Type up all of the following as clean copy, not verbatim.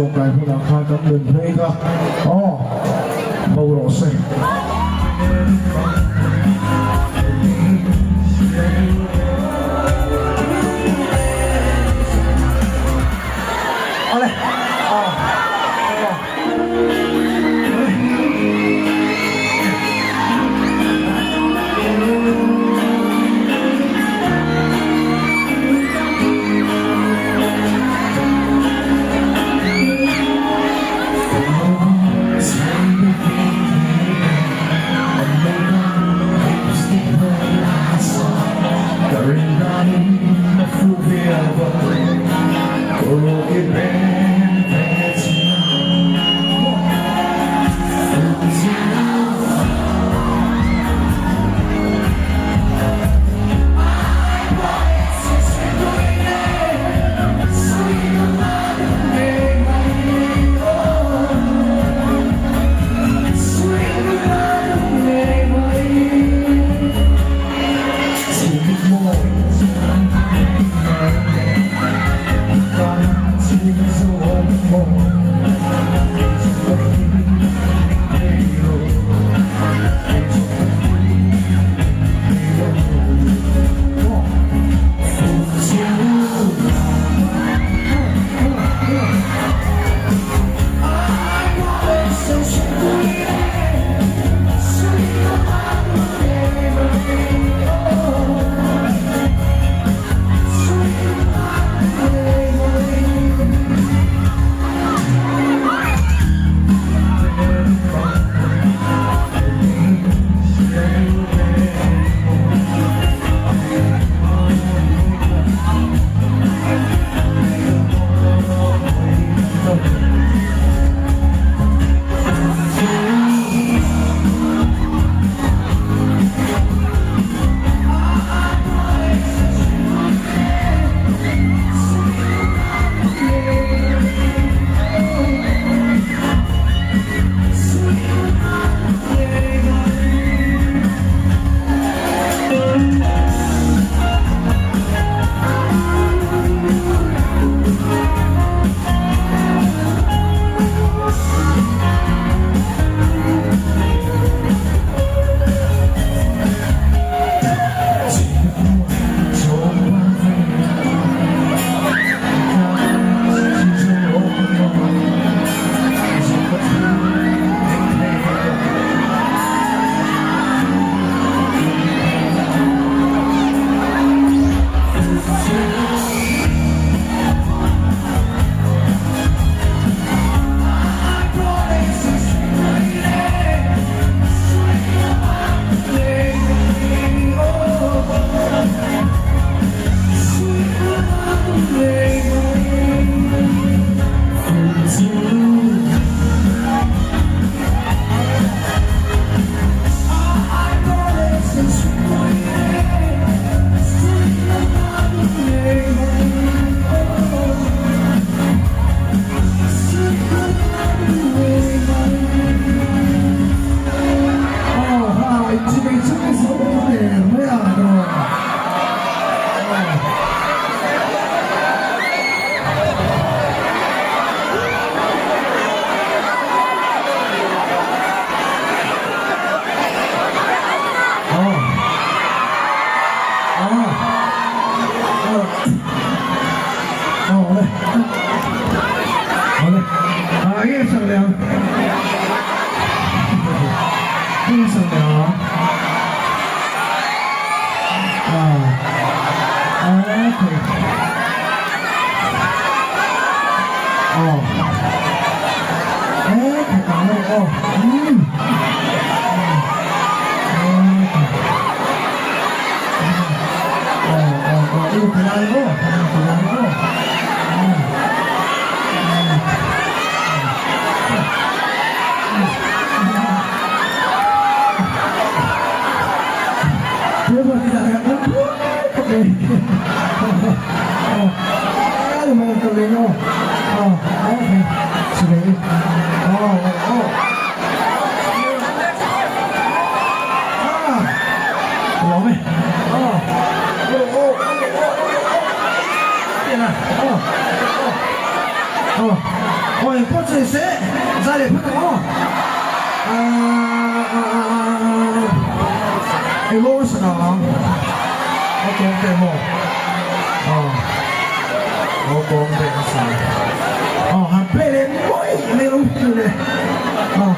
tawngtai hunah khan kan nun phei kha aw bo rawh se. Awle aw aw. Engpawh chu ni se, zai leh phawt ang aw. Engmaw ka sak ang? Aw kawng te maw? Aw, aw kawng te ka sa. Aw, han play leh mawi mai ang chu le. Aw.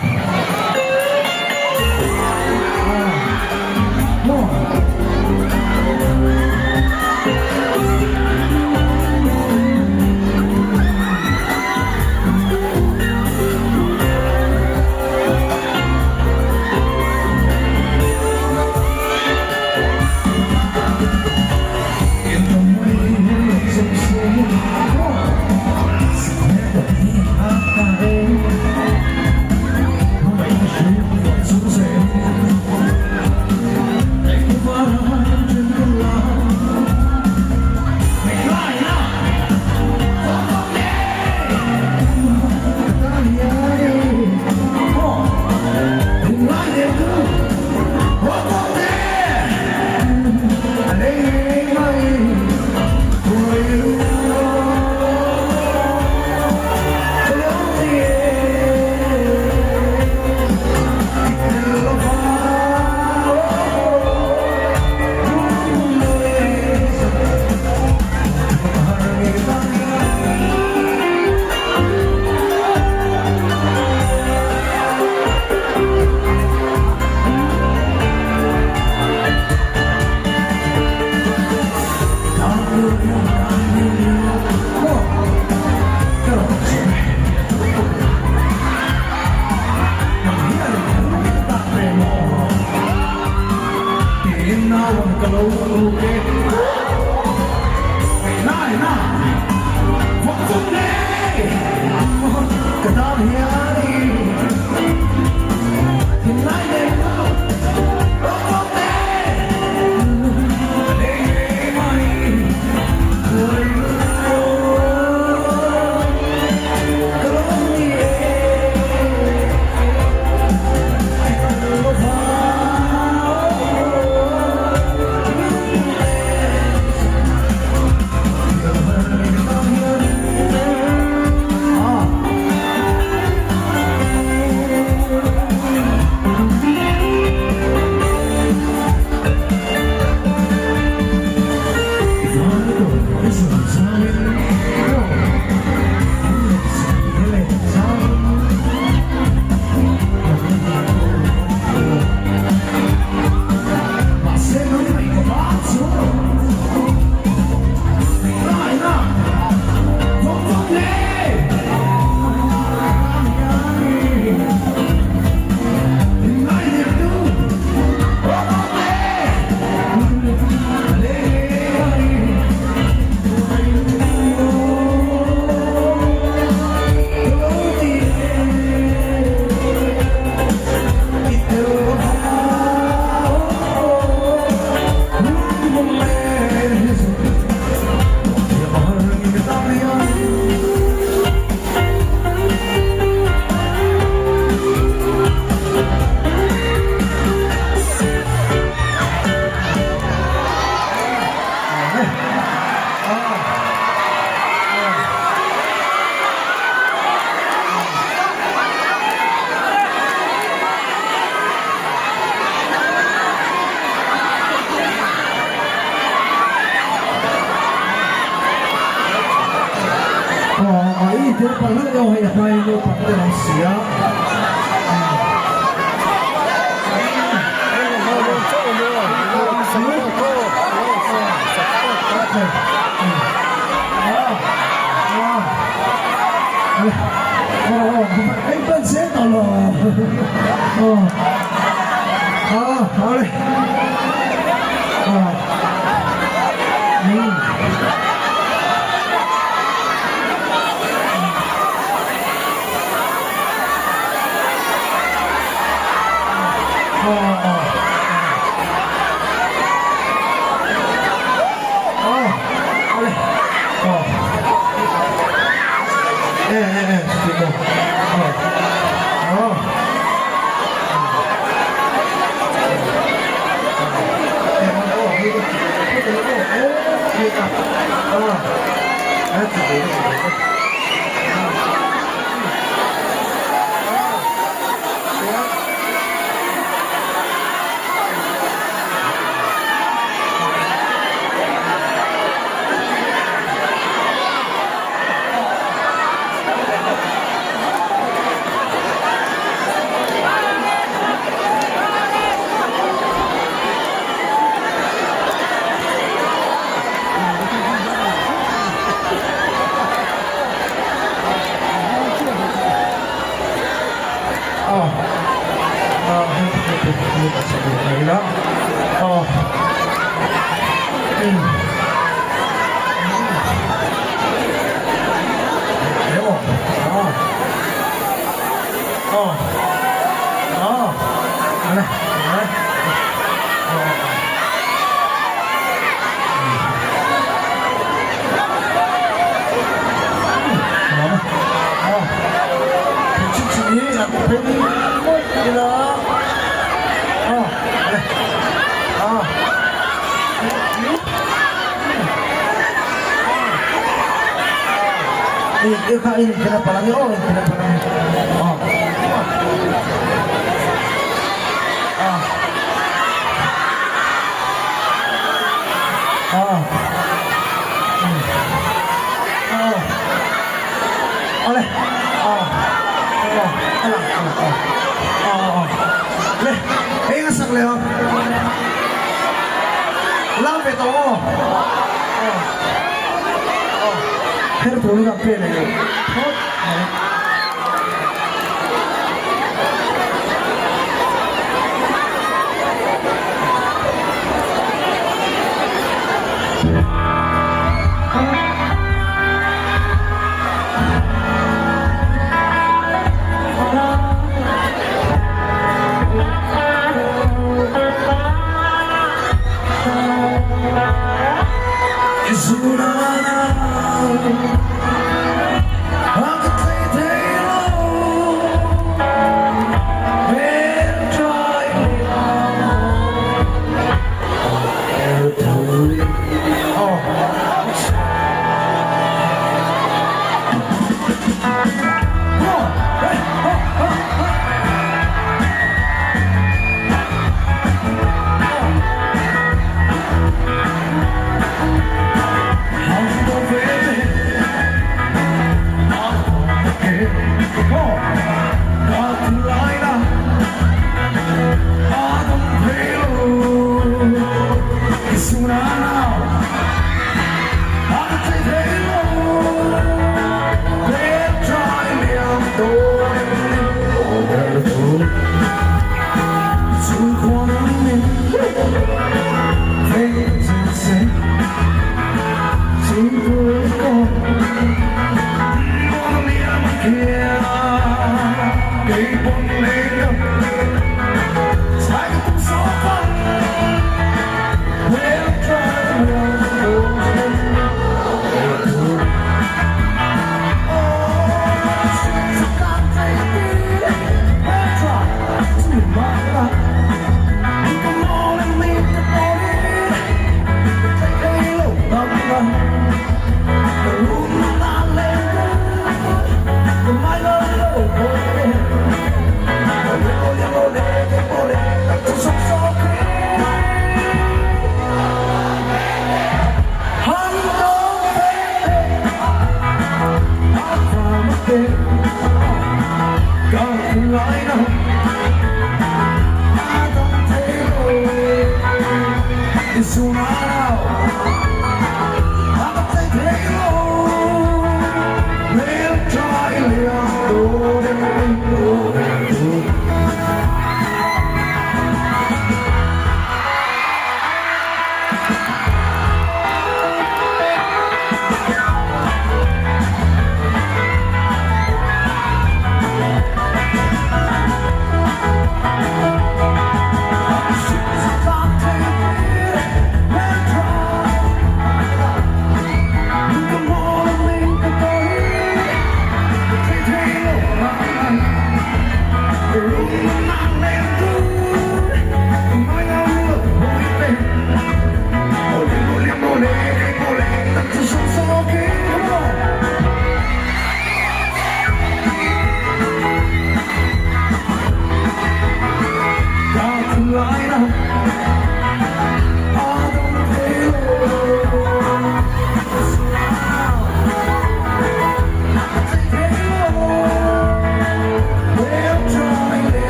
Aw. Aw. Ale. Ale. Aw. Aw. Chini an phei mawlh ila. Aw. Ale. Aw. Kha in kena palangi aw in kena palangi aw aw aw aw awle aw aw ala aw aw aw le hei a sak leh a lam ve tawh aw aw aw her turin an pe leh lo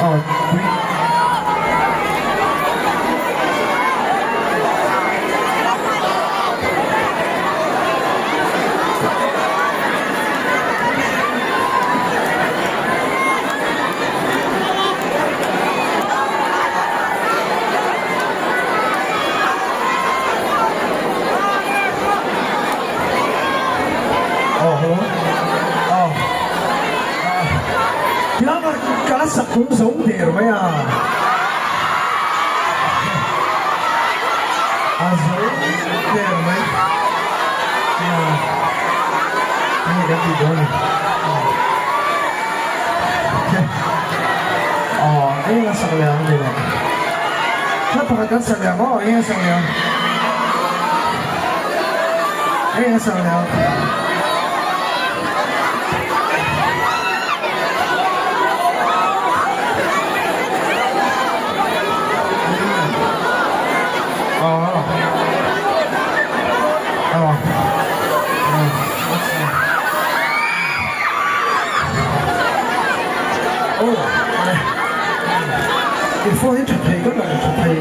phawt mai. A sak kum zo der mai a. A zo der mai. Enge kan tih dawn ni? Aw, eng a sak leh ang ni le? Hla pakhat kan sak leh ang aw, eng a sak leh ang? Eng a sak leh ang? I phone hi tha thei ka lang tha thei.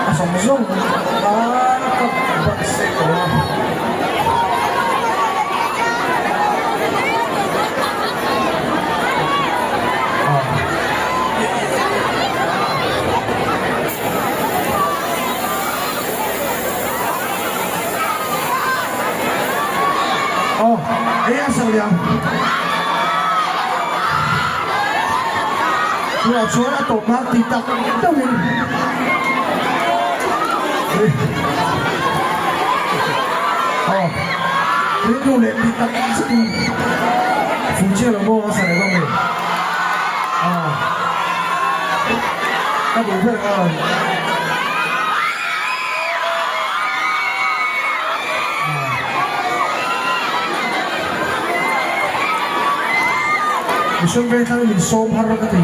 A zawng zawng a ka ban sek tawh a. Aw, ei a sak liam. Tunah chuan a tawp nan tih tak deuhin Aw, rilru leh tih tak zetin Fuhchiah lo maw a sa leh dawn ni? Aw, ka duh ber kha. Mission Vengthlang in min sawm har ka ti.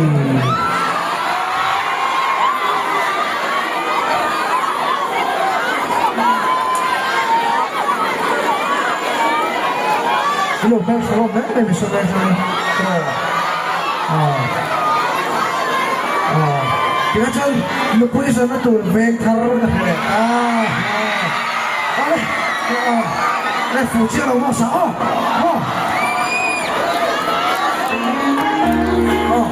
Ilo hmel tha rawh mai mai Mission Vengthlang hi. Tikha chuan nupui zawrhna tur veng thar ka hmu leh ta. Awle, le fu chiah lo maw sa aw, aw. Aw.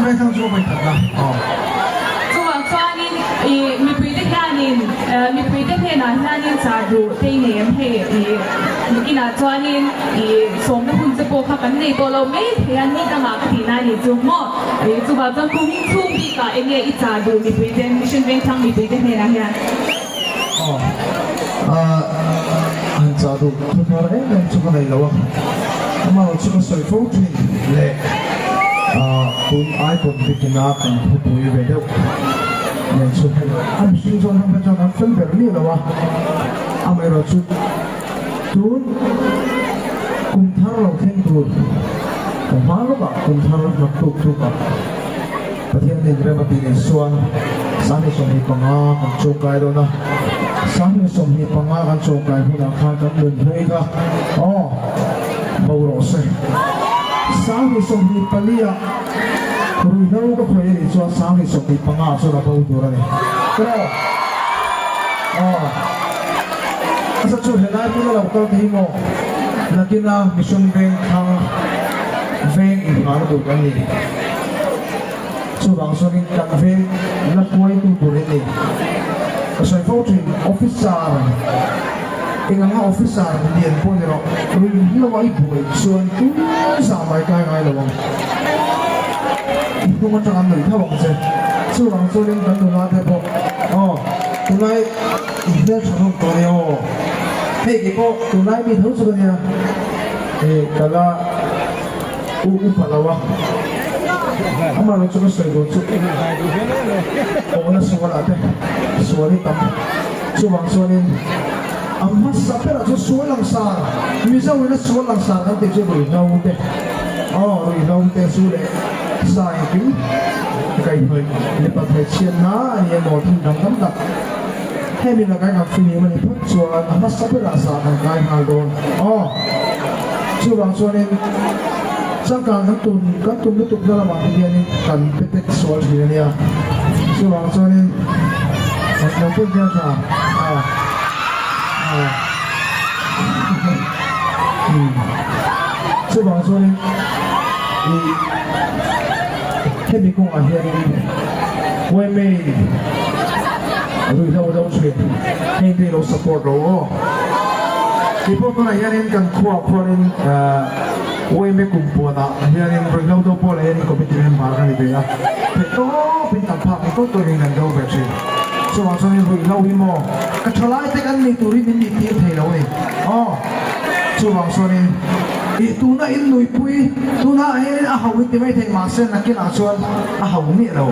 Vengthlang chu ka vawi khat na. Aw. Chuvang chuanin i mipuite hianin mipuite hnenah hianin char duh te i nei em hei i nikinah chuanin i sawmna hun che pawh kha kan nei tawh lo mai thei a ni dangah ka tihna a nih chu maw i chuvang chuan kum chhung bikah eng nge i char duh mipuite Mission Vengthlang mipuite hnenah hian. Aw han chah duh thu thar em em chu ka nei lo a, amaherawh chu ka sawi fo thin leh tun icon bikin a kan thupui ve deuh nen chu hei a mihring zawng zawng te chuan an fel ber miah lo a, amaherawh chu tun kum thar lo thleng tur ka hma lawkah kum thar naktuk tukah. Pathian nen rem a tih nei chuan 25 kan chawngkai dawn a, 25 kan chawngkai hunah khan kan nun hlui kha aw bo rawh se. 24 ah ruihhlo ka khawih a nih chuan 25 ah chuan a bo tur a ni. Tiraw? Aw. Asa chu helai hmuna lo kal te hi maw nakina mission veng thlang veng inghahna tur kan ni. Chuvang chuanin kan veng la hruaitu tur in ni. Ka sawi fo thin, officer, eng anga officer lian pawh ni rawh, ruihhlo a i buai chuan tun zah mai kai ngai lo ang. I hnung atang an nuih tho ang che. Chuvang chuanin kan nula te pawh, aw, tunlai i hmeltha hlawm tawh a nia aw. Hei kei pawh tunlai mi tho chu ka nia, ka la. U upa lo a, amah lo chu ka sawi dawn chu awhna sual ah te sual hi tam chuvang chuanin a hmasa berah chuan sual langsar Mizo in a sual langsar kan tih chu ruihhlo te aw ruihhlo te chu leh sa engkim kaihhnawih mipa hmeichhiatna a ni emaw thil dang tam tak hemi lakah kan fihlim a ni phawt chuan a hmasa berah zah kan kai nghal dawn aw. Chuvang chuanin changkang kan tum kan tum lutuk na lamah te hianin kan pe tek sual thin a nia. Chuvang chuanin kan lo pawh hian tha a a umm chuvang chuanin ih hemi kawngah hianin yma in ruihhlo a do thin heng te hi lo support lo aw. Keipawh tunah hianin kan khuaah khuanin yma kum puanah hianin ruihhlo do pawlah hianin committee member ka ni ve a, theih tawpin kan phak ni tawk tawkin kan do ve thin. Chuvang chuanin ruihhlo hi maw ka thalai te kan nih turin min nih tir thei lo a ni aw. Chuvang chuanin ih tuna in nuipui tunah hianin a ho in ti mai thei mahse nakinah chuan a ho miah lo.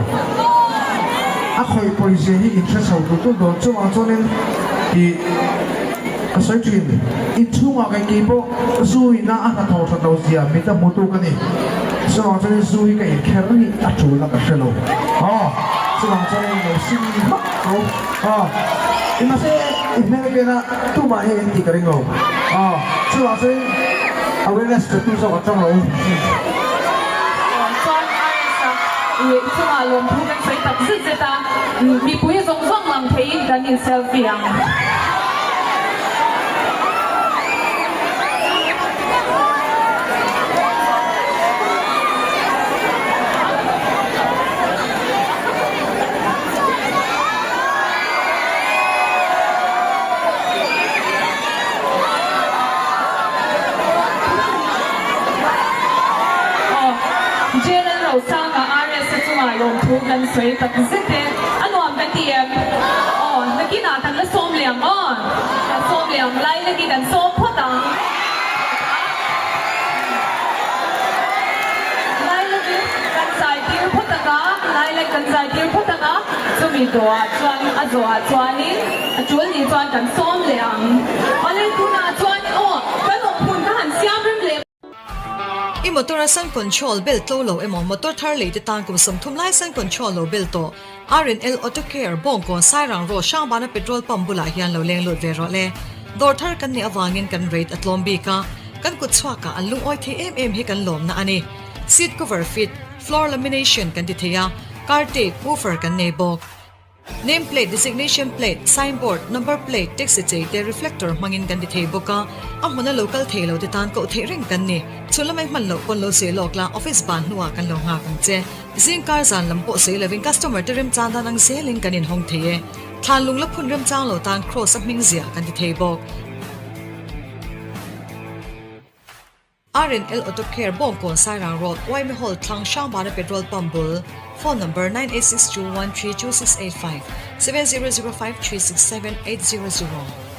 A khawih pawizia hi in hre chho tur tur dawn. Chuvang chuanin ih. Ka sawi thin, inchhungah kei kei pawh zu ina a hnathawh that lo zia mit a hmutu ka ni. Chuvang chuanin zu hi ka inkher ni a tulna ka hre lo. Aw, chuvang chuanin lo sim hmak tho. Aw, i mahse i hmel kena tumah hian in tih ka ring lo. Aw, chuvang chuanin awareness pe tu zawk a tang lo. Aw, chuan RS-a i chungah lawmthu kan sawi tak zet zet a, mipui zawng zawng lang theiin kan in selfie ang. Jail Rosanga RS-a chungah lawmthu kan sawi tak zet e. A nuam kan ti em? Aw, nakinah kan la sawm leh ang aw. Kan sawm leh ang lai lek i kan sawm phawt ang. Lai lek i kan zai tir phawt ang a, lai lek kan zai tir phawt ang a, chumi dawhah chuan a zawhah chuanin a tul nih chuan kan sawm leh ang. Awle tunah chuan aw kan awm hun ka han siam rem leh. I motor a sun control bel tlo lo emaw motor thar lei te tan kum 30 lai sun control lo bel tawh RNL Auto Care Bawngkawn Sairang Road Hrangbana petrol pump bulah hian lo leng lut ve rawh le. Dawr thar kan nih avangin kan rate a tlawm bik a, kan kut chhuakah an lungawi thei em em hi kan lawmna a ni. Seat cover fit, floor lamination kan ti thei a, car tape, woofer kan nei bawk. Name plate, designation plate, sign board, number plate, taxi chei te reflector hmangin kan ti thei bawk a, a hmuna lo kal thei lo te tan koh theih reng kan ni. Chhun lamai hman loh pawn lo sawi lawk la, office ban hnuah kan lo nghak ang che. Zing kar zan lam pawh sawi lovin customer te remchang dan ang zelin kan inhawng thei e. Thlan lung la phun remchang lo tan cross a hming ziah kan ti thei bawk. RNL Auto Care Bawngkawn Sairang Road, Uaime Hall thlang Hrangbana Petrol Pump bul, Phone number 9862132685, 7005367800.